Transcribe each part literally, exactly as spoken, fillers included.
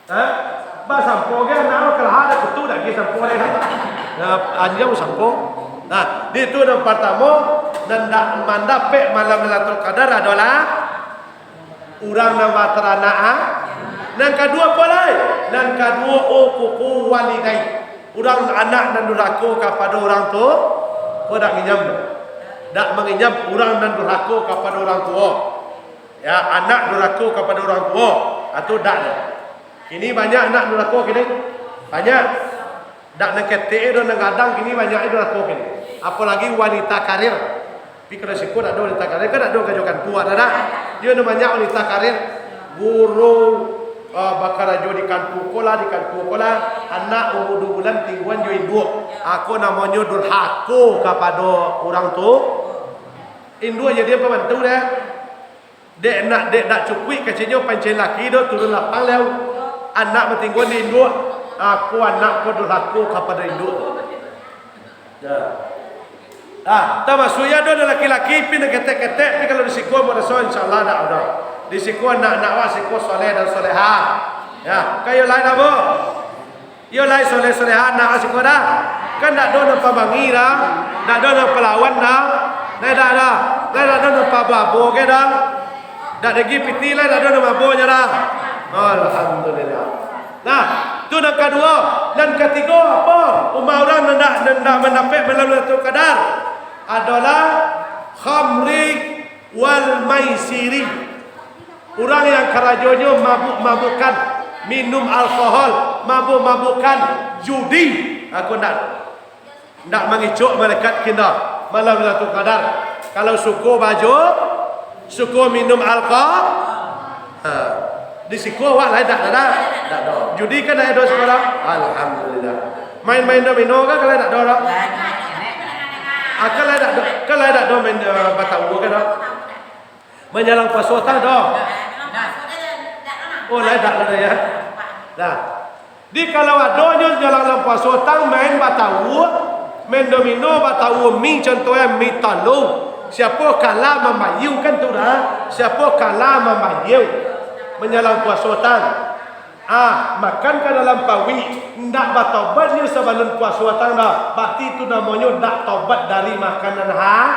Ha? Basampo ge anak kalaha dak kutu dak ge sampo deh. Nah, anjau sampo. Nah, di itu nan partamo, nan dak mandapek malam Lailatul Qadar adolah urang nan bataranak, ah. Nan kaduo apo lai? Nan kaduo, uququ walidai. Urang anak nan durhako kapado urang tuo, ko dak nginyam. Dak manginyam urang nan durhako kapado urang tuo. Ya, anak durhako kapado urang tuo, atau dak doh. Kini banyak anak durhako kini. Banyak. Dak nan ketek doh, nan gadang kini banyak durhako kini. Apolagi wanita karir. Tapi kalau siko dak ado wanita karir, kan dak ado karajo kantua dah, dah. Iyo nan banyak wanita karir. Guru, ah, bakarajo di kantua ko lah, di kantua ko lah. Anak umur duo bulan tingguan jo induak. Ako namonyo durhako kapado urang tuo. Induak jadi pambantu deh. Dek nak, dek dak cukuik kacinyo pancen laki do turun lapang leu. Anak batingguan di induak, ako anak ko durhako kapado induak. Nah. Ah, tamasuak iyo do laki-laki pi nan ketek-ketek, pi kalau di siko maraso insyaallah dak ado. Di siko anak-anak wak siko soleh dan solehah. Ya, kayo lain apo? Iyo lai soleh-solehah, nak siko dah. Kan dak ado nan pabangi dah. Dak ado nan palawan dah. Lai dak dah. Lai dak ado nan pababo ge dah. Dak dagi piti lai dak ado nan mabonyo dah. Alhamdulillah. Nah, tu nan kaduo. Nan katigo apo? Umah urang nan dak, nan dak mandapek malam Lailatul Qadar adolah khamri wal maisiri. Urang yang karajonyo mabuk-mabukan, minum alkohol, mabuk-mabukan, judi. Aku ndak, ndak mangecek malaikat kini malam Lailatul Qadar. Kalau suko bajo, suko minum alkohol, ha, di siko awak lai dak ado, dak ado. Judi kan dak ado siko dah. Alhamdulillah. Main-main domino kan lai dak ado dah. Ah, kan lai dak ado, kan lai dak ado main, eh, batawu kan dah. Manjalang puaso tang doh. Oh, lai dak ado ya. Nah, di kalau adonyo manjalang puaso tang main batawu, main domino, batawu mi, contohnyo mi tolu. Siapo kalah mambayia kan tu dah. Siapo kalah mambayia. Manjalang puaso tang. Ah, makan ka dalam paruik, ndak batobat nyo sabalun puaso datang doh. Barati tu namonyo ndak tobat dari makanan ha-,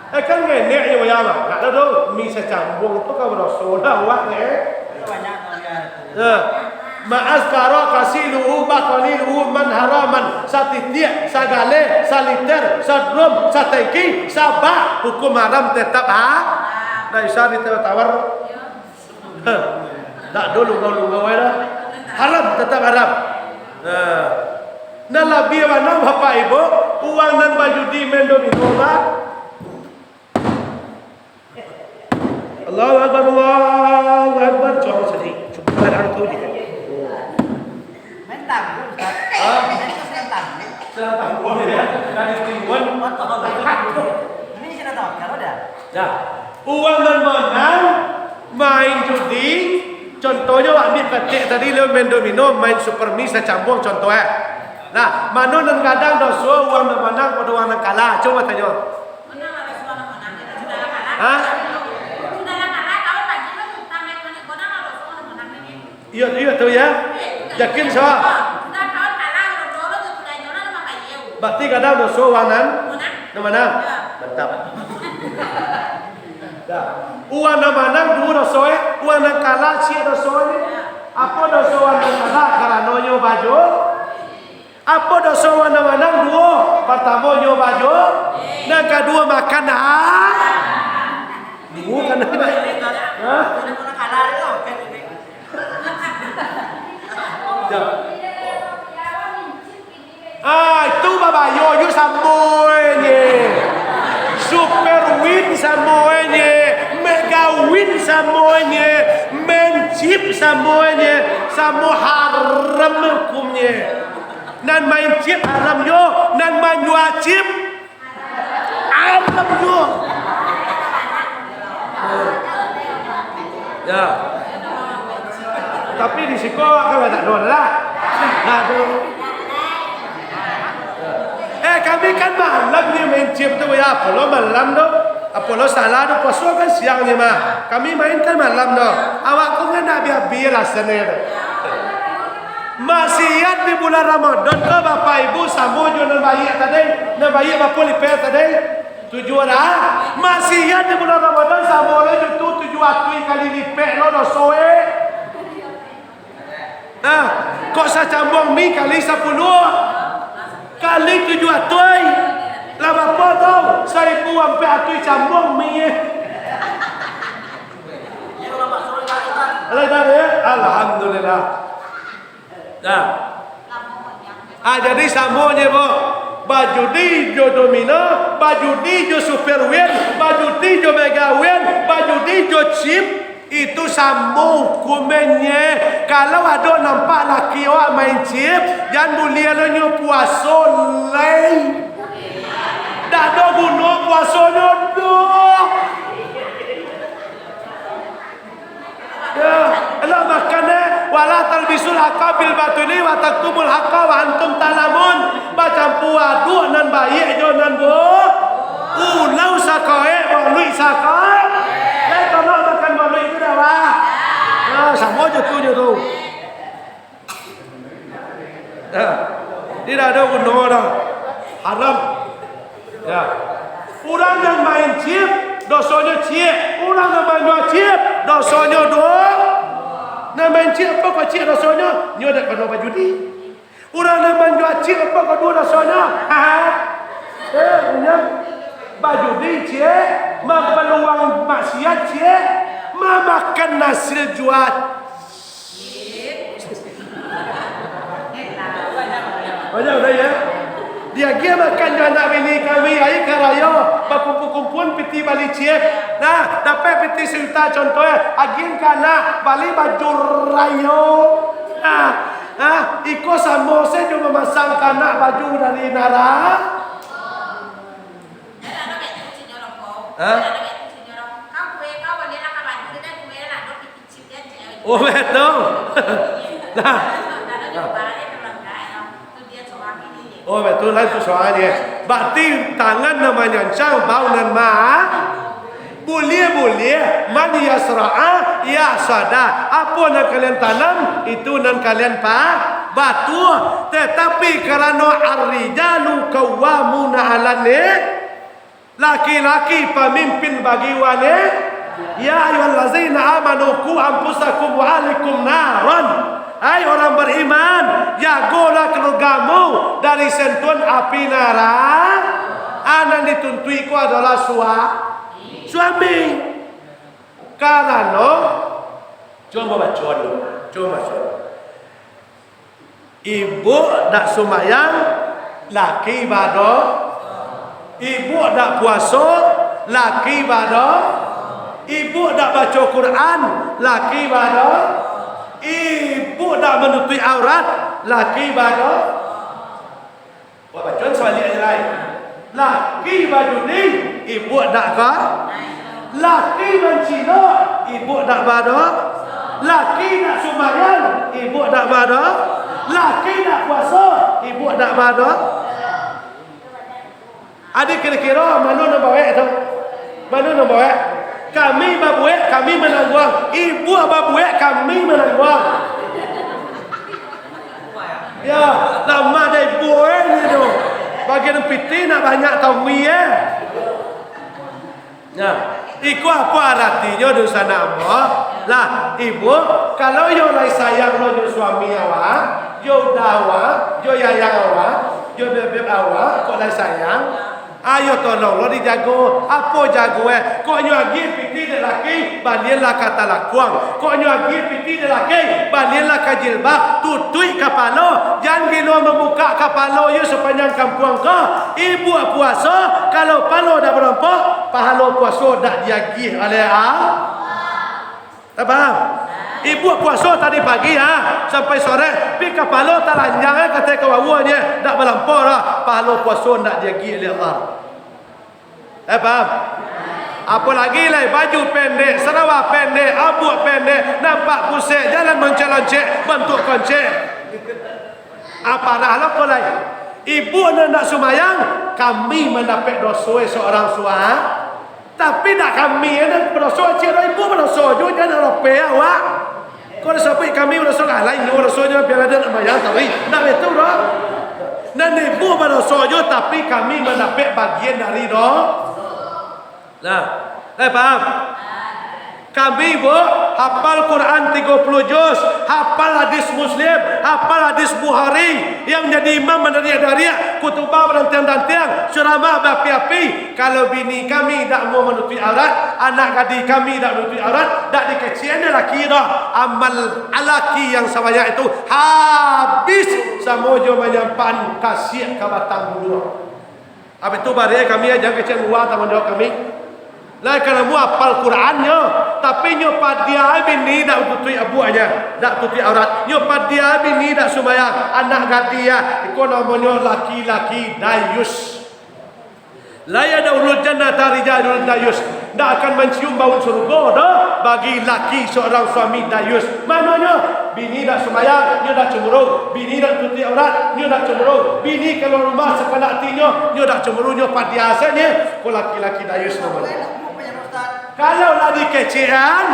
eh, kan ngenek nyo wayah mah. Ndak ado doh, mi sacambuang tu ka badoso dah awak ni. Nah, ma askara kasiluhu baqaliluhu man haraman, satitiak, sagaleh, saliter, sadrum, satengki, sabak, hukum haram tetap ha-, ndak bisa ditawar-tawar. Heh, dak ado lugau-lugau ai dah. Haram, tatap haram. Nah, nan labiah bana, Bapak Ibu, urang nan bajudi main domino, Pak. Allahu Akbar, Allahu Akbar. Cuba sadih. Cuba dah tu je. Main tabung, Ustaz. Hah? Main tu main tabung. Salah tabung, ya. Dari timun. Ini sudah tahu, kalau dah. Dah. Urang nan manang main judi, contohnyo, ambiak katek tadi, lo main domino, main super mi, sacambuang, contoh, eh. Nah, mano nan gadang doso, urang nan manang pado urang nan kalah? Cubo tanyo. Hah? Iyo, iyo tu ya. Yakin sah? Barati gadang doso urang nan, nan manang. Mantap. Dah. Urang nan manang duo doso, eh. Urang nan kalah ciek doso, eh. Apo doso urang nan kalah? Karano nyo bajo. Apo doso urang nan manang? Duo. Partamo nyo bajo. Nan kaduo makan, ah. Duo kan. Hah? Ah, itu babayo, yo samo nye. Super Win samo nye, Mega Win samo nye, main chip samo nye, samo haram hukumnye. Nan main chip haram yo, nan manjua chip haram yo. Ya. Tapi di siko kan lah tak ada lah. Nah, tu. Eh, kami kan malam ni main chip tu, ya, apo lo malam tu. Apo lo salah tu, puaso kan siang ni mah. Kami main kan malam tu. Awak ko kan nak biar-biar lah sana tu. Maksiat di bulan Ramadan ko, Bapak Ibu, samo jo nan baiak tadi. Nan baiak bapo lipek tadi? Tujuah dah. Maksiat di bulan Ramadan samo lo jo tu, tujuah atuih kali lipek lo doso, eh. Nah, kok sacambuang mi kali sapuluah, kali tujuah atuih, lah bapo tu? Saribu ampek atuih cambuang mi, eh. Alah, dah, ya? Alhamdulillah. Nah. Ah, jadi samo je, bo. Bajudi jo domino, bajudi jo Super Win, bajudi jo Mega Win, bajudi jo chip, itu samo hukumnyo. Kalau ado nampak laki awak main chip, jan buliah lo nyo puaso lai. Dak ado guno puasonyo doh. Ya, elok makan, eh. "Wala talbisul haqqa bil batili wa taktumul haqqa wa antum ta'lamun." Bacampua aduak nan baiak jo nan bu-, ulau sakaek, baluik sakaek. Eh, tolong makan baluik tu dah, Pak. Ya, samo jo tu, jo tu. Ya. Tidak ada guno dah. Haram. Ya. Urang nan main chip, dosonyo ciek. Urang nan manjua chip, dosonyo duo. Nan main chip apo kok ciek dosonyo? Nyo dak pernah bajudi. Urang nan manjua chip apo kok duo dosonyo? Ha? Eh, punya bajudi ciek, mampaluang maksiat ciek, mamakan hasil jua. Banyak udah ya. Diagiah makan jo anak bini kami, ai karayo, bakumpua-kumpua piti bali chip. Nah, dapek piti sajuta contoh, eh, agiah ka anak bali baju rayo. Nah, nah, iko samo se jo mamasang ka anak baju dari nara. Hah? Oh, betul. Nah. Oh, betul lah itu soalnya. Berarti tangan nan manyancang, bau nan ma-, buliah-buliah, man yasra'a yahsada. Apo nan kalian tanam, itu nan kalian pa-, batuah. Tetapi karano ar-rijalu qawwamuna 'alan ni-, laki-laki pamimpin bagi wane-, ya ayyuhallazina amanu qu anfusakum wa ahlikum naron. Hai orang beriman, jagolah keluargamu dari sentuhan api nara-, a, nan dituntuik ko adalah sua-, suami. Karano, cubo baco dulu, cubo baco. Ibuk dak sumbayang, laki bado. Ibuk dak puaso, laki bado. Ibuk dak baco Quran, laki bado. Ibuk dak manutuik aurat, laki bado. Wah, baco sabaliak je lai. Laki bajudi, ibuk dak ka. Laki mancilok, ibuk dak bado. Laki dak sumbayang, ibuk dak bado. Laki dak puaso, ibuk dak bado. Adi kiro-kiro mano nan bawek tu? Mano nan bawek? Kami babuek, kami manangguang. Ibuk babuek, kami manangguang. Ya, lamah dek ibuk, eh, ni tu. Bagian piti nak banyak tawi, eh. Nah, iko apo aratinyo, dunsanak ambo? Lah, ibuk, kalau yo lai sayang lo jo suami awak, jo uda awak, jo yayang awak, jo bebeb awak, kok lai sayang, ayo tolong lo dijago. Apo jago, eh? Kok nyo agiah piti dek laki, balianlah ka talakuang. Kok nyo agiah piti dek laki, balianlah ka jilbab, tutuik kapalo. Jan gilo mambukak kapalo yo sapanjang kampuang ko. Ibuk puaso, kalau palo dak barampok, pahalo puaso dak diagiah oleh Allah. Dah paham? Ibuk puaso tadi pagi, ha, sampai sore, pi kapalo talanjang, eh, katai ka wawonyo, dak balampau dah, pahalo puaso ndak diagiah dek Allah. Eh, paham? Apolagi lai baju pendek, sarawa pendek, abuak pendek, nampak pusek, jalan loncek-loncek, bantuak koncek. Ah, parah lo ko lai. Ibuk nan ndak sumayang, kami mandapek doso, eh, seorang sua-, Tapi dak kami nan badoso, ciek doh ibu badoso juo, jan lapeh awak. Kok disabuik kami badoso, alah inyo badoso juo, biar ado nak bayar tarawih. Dak betul doh. Nan ibu badoso juo, tapi kami mandapek bagian dari do-, nah, eh, paham? Kami, Bu, hafal Quran tigo puluh juz, hafal hadis Muslim, hafal hadis Bukhari, yang jadi imam mandariak-dariak, khutubah badantiang-dantiang, ceramah baapi-api. Kalau bini kami dak mau manutuik aurat, anak gadih kami dak manutuik aurat, dak dikecekan dek laki doh. Amal laki yang sabanyak itu habis samo jo manyampaan kasiak ka batang buluah. Abih tu bareh kami aja kecek luar tanggung jawab kami. Lah, kalau mu apal Quran nyo, tapi nyo padia bini dak tutuik abuaknya, dak tutuik aurat. Nyo padia bini dak sumbayang, anak gadih ya. Iko namonyo laki-laki dayus. La yadkhulul jannata rijalun dayus. Ndak akan mancium bau surugo doh bagi laki seorang suami dayus. Manonyo? Bini dak sumbayang, nyo dak cemburu. Bini dak tutuik aurat, nyo dak cemburu. Bini kaluar rumah sakandak atinyo, nyo dak cemburu, nyo padia sajo. Ko laki-laki dayus namonyo. Kalau lah dikecekan,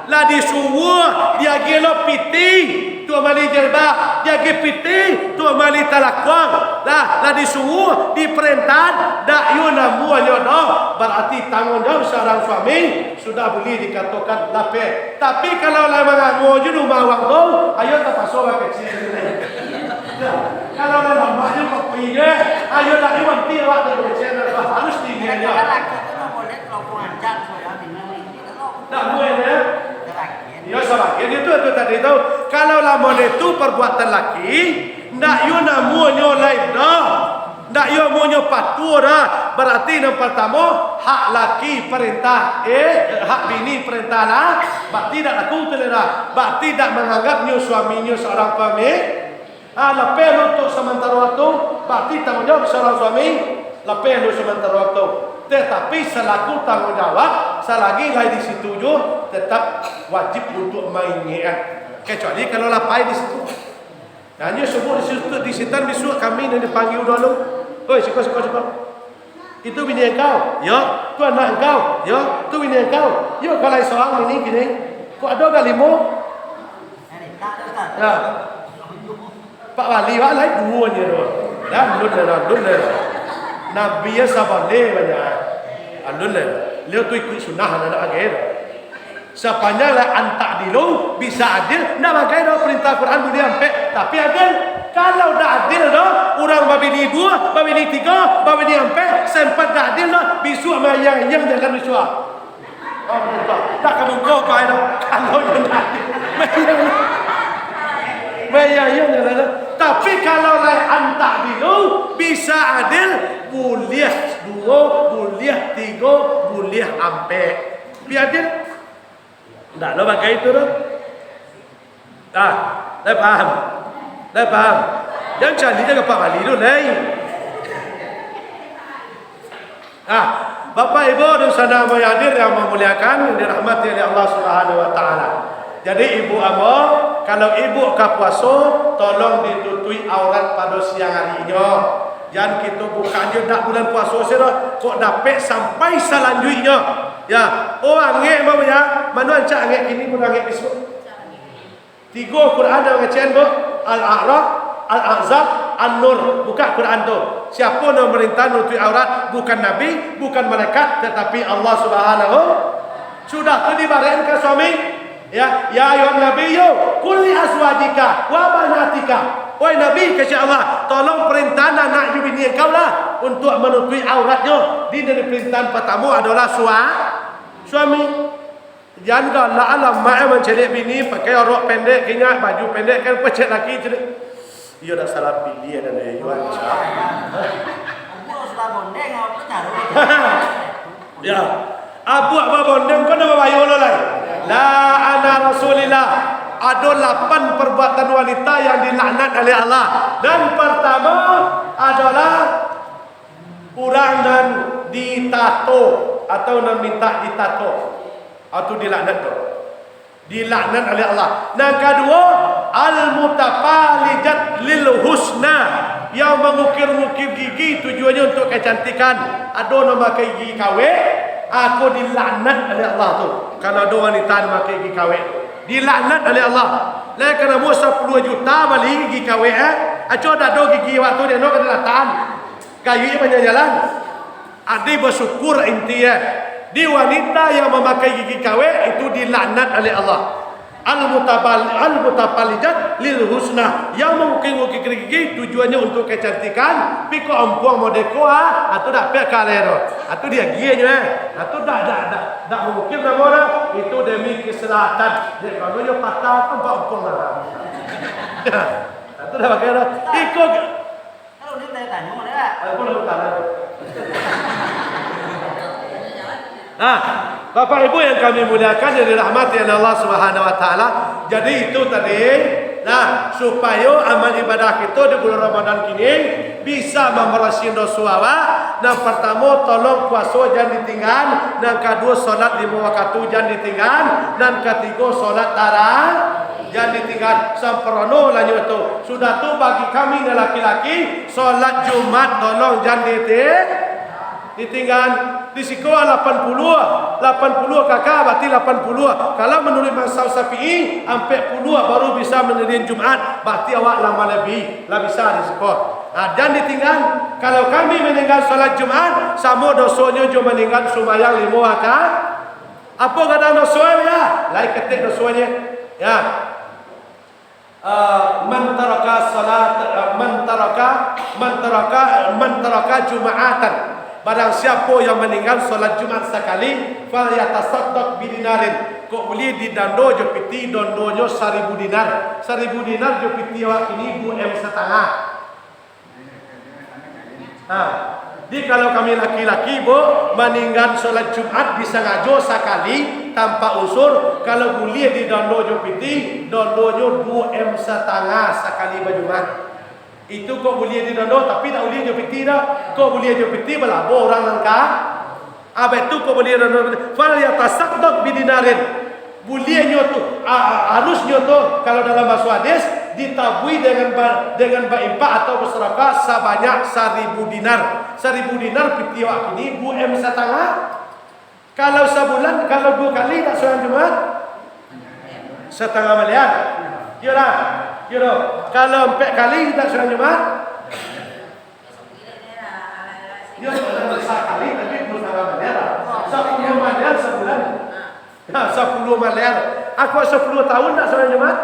lah disuruah, diagiah lo pitih, tu mali jilbab, diagiah pitih, tu mali talakuang. Lah, lah disuruah, diparentah, dak iyo namuanyo doh. Bararti tanggung jawab seorang suami sudah buliah dikatokan lapeh. Tapi kalau lah mangango jo rumah urang tu, ayo tapaso bakecek. Kalau lah lamak jo kopi je, ayo dak iyo banti awak tu bakecek, harus tinggi aja. Laki tu dak buliah kalau kurang ajar, so, ya, bini. Dak buliah, ya? Terakhir. Iyo, sabagian itu, itu tadi tu. Kalau lah model tu perbuatan laki, ndak iyo namuanyo lain doh. Ndak iyo namuanyo patuah doh. Bararti nan partamo, hak laki parentah, eh, hak bini parentah lah. Bararti dak laku tu lah. Bararti dak manganggapnyo suaminyo seorang pami-, Ah, lapeh lo untuak samantaro waktu, bararti tanggung jawab seorang suami, lapeh lo samantaro waktu. Tetapi salaku tanggung jawab, salagi lai di situ juo, tetap wajib untuak maingekkan. Kecuali kalau lah pai di situ. Nah, nyo subuah di situ, di sitan bisuak kami nan dipanggia dulu. Oi, siko, siko, siko. Itu bini engkau? Yo. Tu anak engkau? Yo. Tu bini engkau? Yo, kalau surang bini kini. Kok ado ka limo? Ya. Pak Wali, wak lai duo nyo tu. Dah, alun lah, alun lah. Nabi yo sabaleh banyak. Alun lah. Beliau tu ikut sunnah anak agai tu. Sapanjang lah an ta'dilu, bisa adil, ndak bagai doh parentah Quran buliah ampek, tapi adil. Kalau ndak adil doh, urang babini duo, babini tigo, babini ampek, sempat ndak adil doh, bisuak mayang-mayang jalan bisuak. Oh, betul. Ndak ka muko pai doh, kalau ndak adil. Mayang-mayang jalan. Tapi kalau lah an ta'dilu, bisa adil, buliah duo, buliah tigo, buliah ampek. Tapi adil. Ndak lo bagai tu doh. Ah, lai paham? Lai paham? Jan caliak ka Pak Wali tu, lai. Ah, Bapak Ibu dan sanak ambo yang hadir yang mamuliakan, yang dirahmati oleh Allah Subhanahu wa Taala. Jadi, ibu ambo, kalau ibu ka puaso, tolong ditutuik aurat pado siang harinyo. Jan kito bukak jo dak bulan puaso se doh, kok dapek sampai salanjuiknyo. Ya, oh, angek, Bang, ya. Mano ancak angek kini, mano angek bisuak? Tigo Quran nan mangecek, Bu. Al-A'raf, Al-Ahzab, An-Nur. Bukak Quran tu. Siapo nan marintah nutuik aurat? Bukan nabi, bukan malaikat, tatapi Allah Subhanahu. Sudah tu dibarek ka suami. Ya, ya ayuhan nabiyyu, qul li azwajika wa banatika. Wahai Nabi, kecek Allah, tolong parentah anak jo bini engkau lah untuak manutuik auratnyo. Di nan diparentah partamo adolah sua-, suami. Jan galak alamak mancaliak bini, pakai rok pendek, ingat baju pendek, kan pacek laki caliak. Iyo, dak salah piliah, dan iyo, Wan. Umur sudah bondeng, apa taruh? Ya. Abuak babondeng ko namo bayo lo lai. La ana Rasulillah. Ado lapan perbuatan wanita yang dilaknat oleh Allah. Dan pertama adalah urang nan ditato atau nan minta ditato. Atau dilaknat tu. Dilaknat oleh Allah. Nan kaduo, al-mutafalijat lil husna, yang mangukir-ngukir gigi tujuannyo untuak kecantikan. Ado nan makai gigi kawek, Ako dilaknat oleh Allah tu. Kalau ado wanita mamakai gigi kawek, dilaknat oleh Allah. Lai ka namo sapuluah juta bali gigi kawek, eh? Aco dak ado gigi awak tu, di ano ka dilatakan. Gayuik panjang jalan. Adi basyukur inti, eh. Di wanita yang mamakai gigi kawek itu dilaknat oleh Allah. Al-mutabal-, al-mutafalijat lil husna, yang mangukik-ukik gigi tujuannyo untuak kecantikan, piko ompuang modeko, ah, atu dak pek ka alai tu. Atu diagiahnyo, eh. Atu dak, dak, dak, dak mungkin namo dah. Itu demi keselahatan. Dek kalau nyo patah tu, ompuang lah. Atu dak pakai dah. Iko Kalau ni tanya-tanya, mana tak? Aku dah utara. Nah, Bapak Ibu yang kami muliakan, yang dirahmati oleh Allah Subhanahu wa Taala, jadi itu tadi, nah, supayo amal ibadah kita di bulan Ramadan kini bisa mambarasiahan doso awak. Nan partamo, tolong puaso jan ditinggan. Nan kaduo, solat limo wakatu jan ditinggan. Nan katigo, solat tara-, jan ditinggan. Samparono lah nyo tu. Sudah tu, bagi kami nan laki-laki, solat Jumat tolong jan diti-, ditinggan. Di siko lapan puluah, lapan puluah kaka, barati lapan puluah. Kalau manuruik mazhab Syafi'i, ampek puluah baru bisa manirian Jumat, barati awak lah malebihi, lah bisa di siko. Nah, jan ditinggan. Kalau kami maninggan solat Jumat, samo dosonyo jo maninggan sumbayang limo rakaat. Apo gadang doso, ya? Lai ketek dosonyo. Ya. Ah, man taraka salat, ah, man taraka, man taraka, man taraka juma'atan. Barang siapo yang maninggan salat Jumat sakali, falyatasaddaq bidinarin. Kok buliah didando jo piti, dandonyo saribu dinar. Saribu dinar jo piti awak kini duo M satangah. Ha. Jadi, kalau kami laki-laki, Bu, maninggan solat Jumat disangajo sakali tanpa unsur, kalau buliah didando jo piti, dandonyo duo M satangah sakali bajumat. Itu kok buliah didando, tapi dak buliah jo piti dah. Kok buliah jo piti, balabo urang nan ka Abih tu kok buliah, fal yatasaddaq bidinarin. Buliahnyo tu, a-, a-, harusnyo tu, kalau dalam baso hadis, ditabui dengan ba-, dengan bainfak atau basadakah sabanyak saribu dinar. Saribu dinar piti awak kini duo M satangah. Kalau sabulan, kalau duo kali dak surang Jumat, satangah miliar. Iyo lah, iyo doh. Kalau ampek kali dak surang Jumat, Yo, sakali tapi duo satangah miliar lah. Sapuluah miliar sabulan. Nah, sapuluah miliar. Aku sapuluah tahun ndak surang Jumat.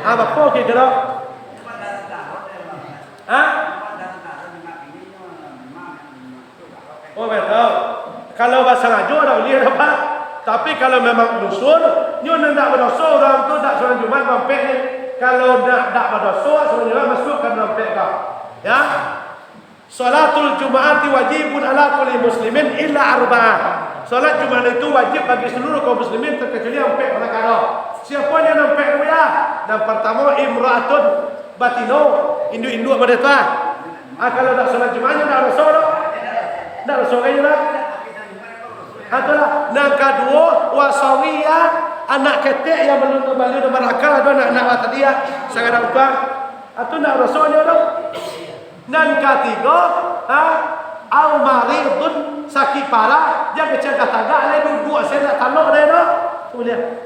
Ah, bapo kiro-kiro? Hah? Oh, betul. Kalau basangajo dak buliah doh, Pak. Tapi kalau memang unsur, nyo nan dak badoso urang tu dak surang Jumat mampek ni. Kalau dak, dak badoso, surang Jumat masuak ka mampek ka. Ya. Salatul Juma'ati wajibun ala kulli muslimin illa arba'ah. Salat Jumat itu wajib bagi seluruh kaum muslimin terkecuali ampek parakara. Siapo nyo nan ampek tu, ya? Nan partamo, imra'atun batino, induak-induak model tu, ah. Ah, kalau dak salat Jumat, nyo dak doso doh. Dak doso kan nyo dak? Ah, tu lah. Nan kaduo, wa sawiya, anak ketek yang balun, balun barakal, ado anak-anak lah tadi, ya. Sagadang tu, ah. Ah, tu dak doso nyo doh. Nan katigo, ha, au maridun, sakik parah, jan kecek ka tagak lai, duduak se ndak talok lai doh.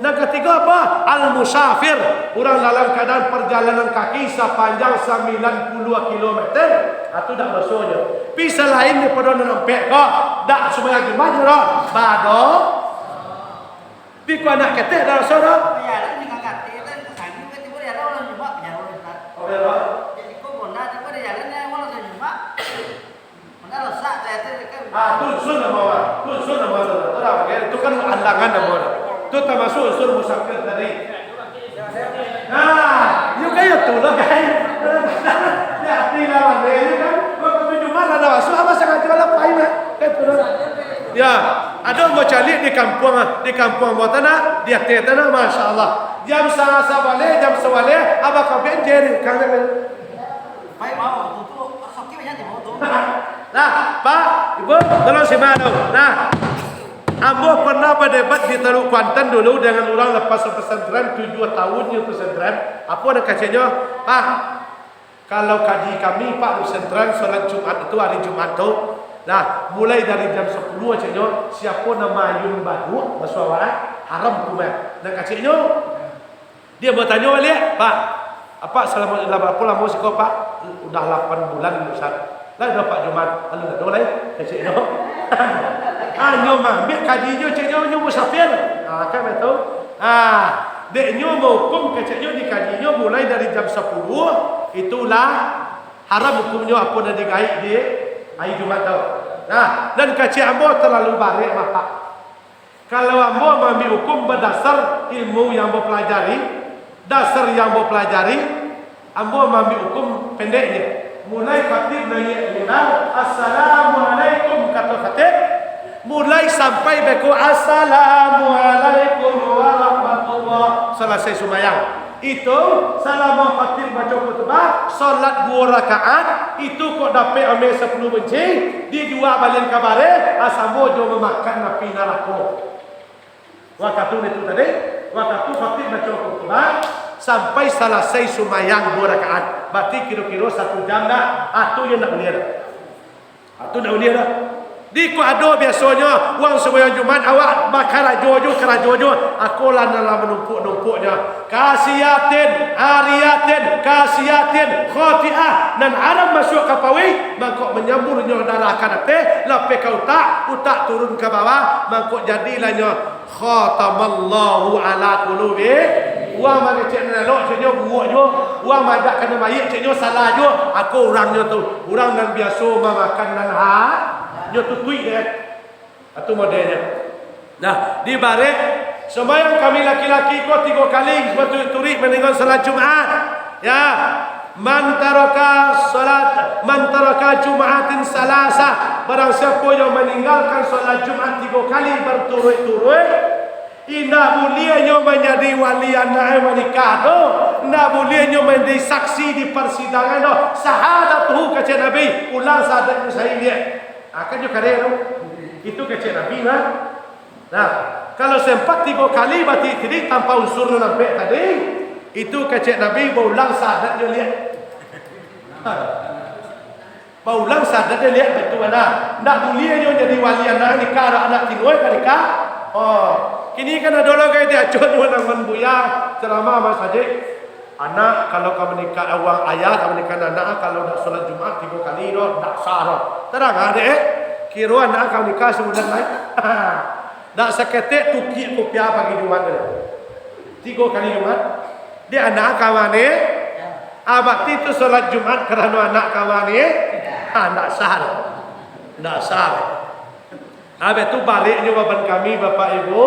Nan katigo apo? Al musafir, urang dalam kaadaan parjalanan kaki sapanjang sambilan puluah kilometer, ha, tu dak dosonyo. Pi salain daripado nan ampek ko, dak sumbayang Jumat nyo doh, bado. Pi ko anak ketek dak doso doh. Bajalan dengan katek kan, ka sangin kan, tibo di jalan urang Jumat, penjaro, Ustaz. Oh, iyo, Pak. Jadi, ko Bonda, tibo di jalan, ya, urang Jumat. Mana rosak, saya tu, kan. Ah, tu unsur namo, Pak. Tu unsur namo tu. Tu lah, oke. Tu kan alangan namo tu. Tu tamasuak unsur musafir tadi. Nah, iyo kan, iyo tu lah, kan. Hati-hati lah, Bang. Iyo kan. Waktu Jumat lah dak masuak, apo sangajo lah pai, Bang. Kan tu lah. Ya. Ado ambo caliak di kampuang, di kampuang ambo tanah, di ateh tanah, Masya Allah. Jam sa-, sabaleh, jam sabaleh, abah ka benjer, kangen. Baik, mau, tu, tu, sakit banyak di bawah tu. Nah, Pak, Ibu, tolong simak dulu. Nah, ambo pernah badebat di Teluk Kuantan dulu dengan urang lepas pesantren, tujuah tahun nyo pesantren. Apo nan keceknyo? Pak, Kalau kaji kami, Pak, di pesantren, salat Jumat itu hari Jumat tu, Nah, mulai dari jam sapuluah, ceknyo, siapo nan maayun baduak, baso awak, eh, haram hukumnyo. Nan keceknyo, dia batanyo baliak, "Pak, Apak salamo, lah barapo lamo siko, Pak?" "Udah lapan bulan, Ustaz." "Lah, dah Pak Jumat, alun ado lai," keceknyo. Hanyo maambiak kajinyo, ceknyo, nyo musafir. Ah, kan baitu. Ah, dek nyo maukum, keceknyo, di kajinyo mulai dari jam sapuluah, itulah haram hukumnyo apo nan digaik di ari Jumat tu. Nah, nan kecek ambo talalu barek, Pak. Kalau ambo maambiak hukum badasar ilmu yang ambo pelajari, dasar yang ambo pelajari, ambo maambiak hukum pendeknyo. Mulai khatib naiak mimbar, "Assalamualaikum," kato khatib, mulai sampai beko, "Assalamualaikum warahmatullah," salasai sumbayang. Itu, salamo khatib baco khutbah, salat duo rakaat, itu kok dapek ameh sapuluah bencing, dijua balian ka bareh, ah, samo jo mamakan api narako. Wakatu itu tadi, wakatu khatib baco khutbah, sampai salasai sumbayang duo rakaat, barati kiro-kiro satu jam dah, ah, tu yo ndak buliah dah. Ah, tu ndak buliah dah. Di ko ado biasonyo, urang sumbayang Jumat, awak bakarajo jo, karajo jo, ako lah nan lah manumpuk-numpuknyo. Kasiatin, ariatin, kasiatin, khotiah, nan haram masuak ka paruik, mangko manyamburnyo darah ka ateh, lapeh ka utak, utak turun ka bawah, mangko jadilah nyo Khatamallahu ala qulubi. Urang mangecek nan elok, ceknyo buruak juo. Urang maajak ka nan baiak, ceknyo salah juo. Ako urangnyo tu, urang nan biaso mamakan nan ha, nyo tutuik dek. Atu modelnyo. Nah, di barek, sumbayang kami laki-laki ko tigo kali baturik-turik mandanga salat Jumat. Ya. Man taraka salat, man taraka Jum'atin salasa, barang siapo yang maninggalkan salat Jumat tigo kali barturuik-turuik, indak buliah nyo manjadi wali anak manikah tu, indak buliah nyo manjadi saksi di parsidangan tu. Syahadatuhu, kecek Nabi, ulang syahadatnyo sahih liak. Akan jo kareh tu. Itu kecek Nabi mah. Nah, kalau sempat tigo kali baturik-turuik tanpa unsur nan ampek tadi, itu kecek Nabi baulang syahadatnyo liak. Baulang syahadatnyo liak, itu bana. Ndak buliah nyo jadi wali anak nikah, anak tinuai ka nikah. Oh, kini kan ado lo gai diacuan nan buya ceramah masajik. Anak, kalau ka manikah, urang ayah ka manikah anak, kalau dak salat Jumat tigo kali doh, dak sah doh. Tarang, ah, dek, eh? Kiro anak ka manikah sabulan lai. Dak saketek tukik kupiah pagi Jumat tu. Tigo kali Jumat. Dek anak ka mani? Ah, bakti tu salat Jumat karano anak ka mani? Ah, dak sah doh. Dak sah doh. Habis tu, baliknyo baban kami, Bapak Ibu,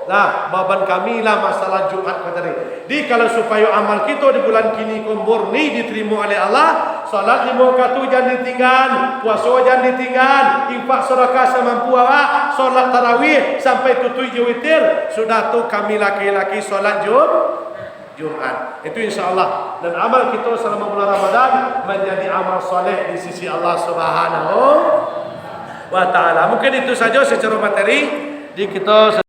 lah, baban kami lah masalah Jumat ko tadi. Jadi, kalau supayo amal kito di bulan kini ko murni diterimo oleh Allah, salat limo wakatu jan ditinggan, puaso jan ditinggan, infak sadakah samampu awak, salat tarawih sampai tutuik jo witir, sudah tu kami laki-laki salat Jum-, Jumat. Itu insya Allah. Dan amal kito salamo bulan Ramadan manjadi amal saleh di sisi Allah Subhanahu wa Ta'ala. Mungkin itu sajo sacaro materi di kito.